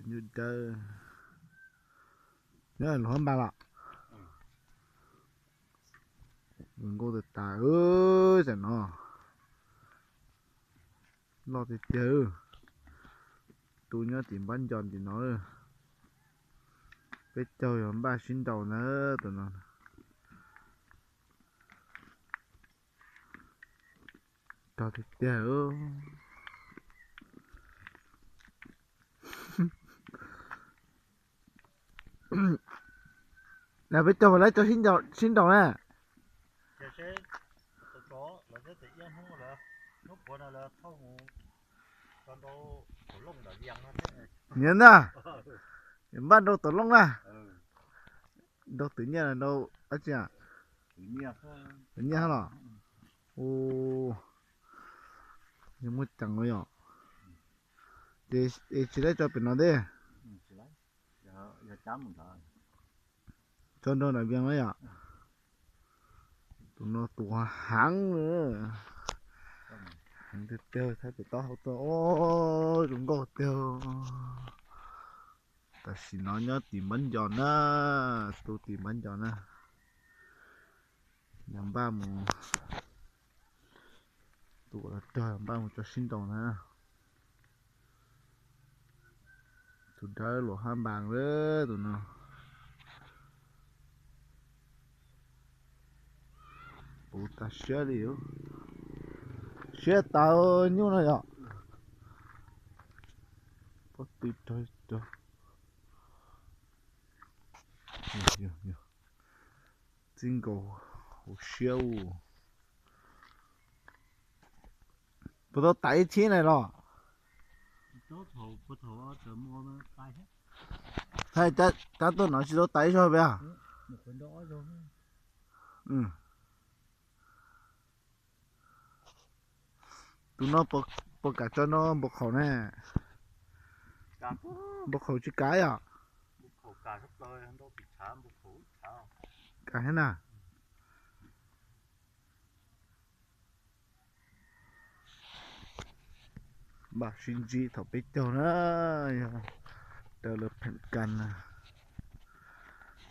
Nyob dawb, nyob lub hab npas los. Zoo nkauj tas tas, tam no loj tiag tiag. Tu nyob tim npab ncos tim no. Peb caug yog npaj sib nraus ntag tus no. Rog tiag tiag. Peb caug lawv cov sib nraus na. Niam ntag, npaj nrau tom looj na. Nrau twm nyiaj nrau dab tsi? Twm nyiaj los? Yog muaj ceem yom. Ces tsis tau tso pem no thiab. Tso nrau nram vias na yom. Tus no tus heev, heev tiag tiag, thaij pem taub hau tuaj, zoo nkauj tiag. Tam sim no nyob tim npab ncos na, tu tim npab ncos na. Yog npaj mus, tus uas rog npaj mus tso sib nraus na. Tus dawb luas hab npas lawm tus no. Puv tag siab li, siab tas nyuj no yom. Pob tw rog, txij nkaus hauv siab u. Puas tau taiv ib txhib na los? Hais cab tuaj no tsis tau taiv zog peb. Tus no puas kam tso nrau npau khaum ne? Npau khaum tsis kam yom? Kam thiab na. Npaj sib ntsib thaum peb caug na, yog raws lawv pheem kas na.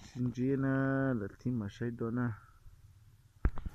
Sib ntsib na, lawv thiaj mam saib dua na.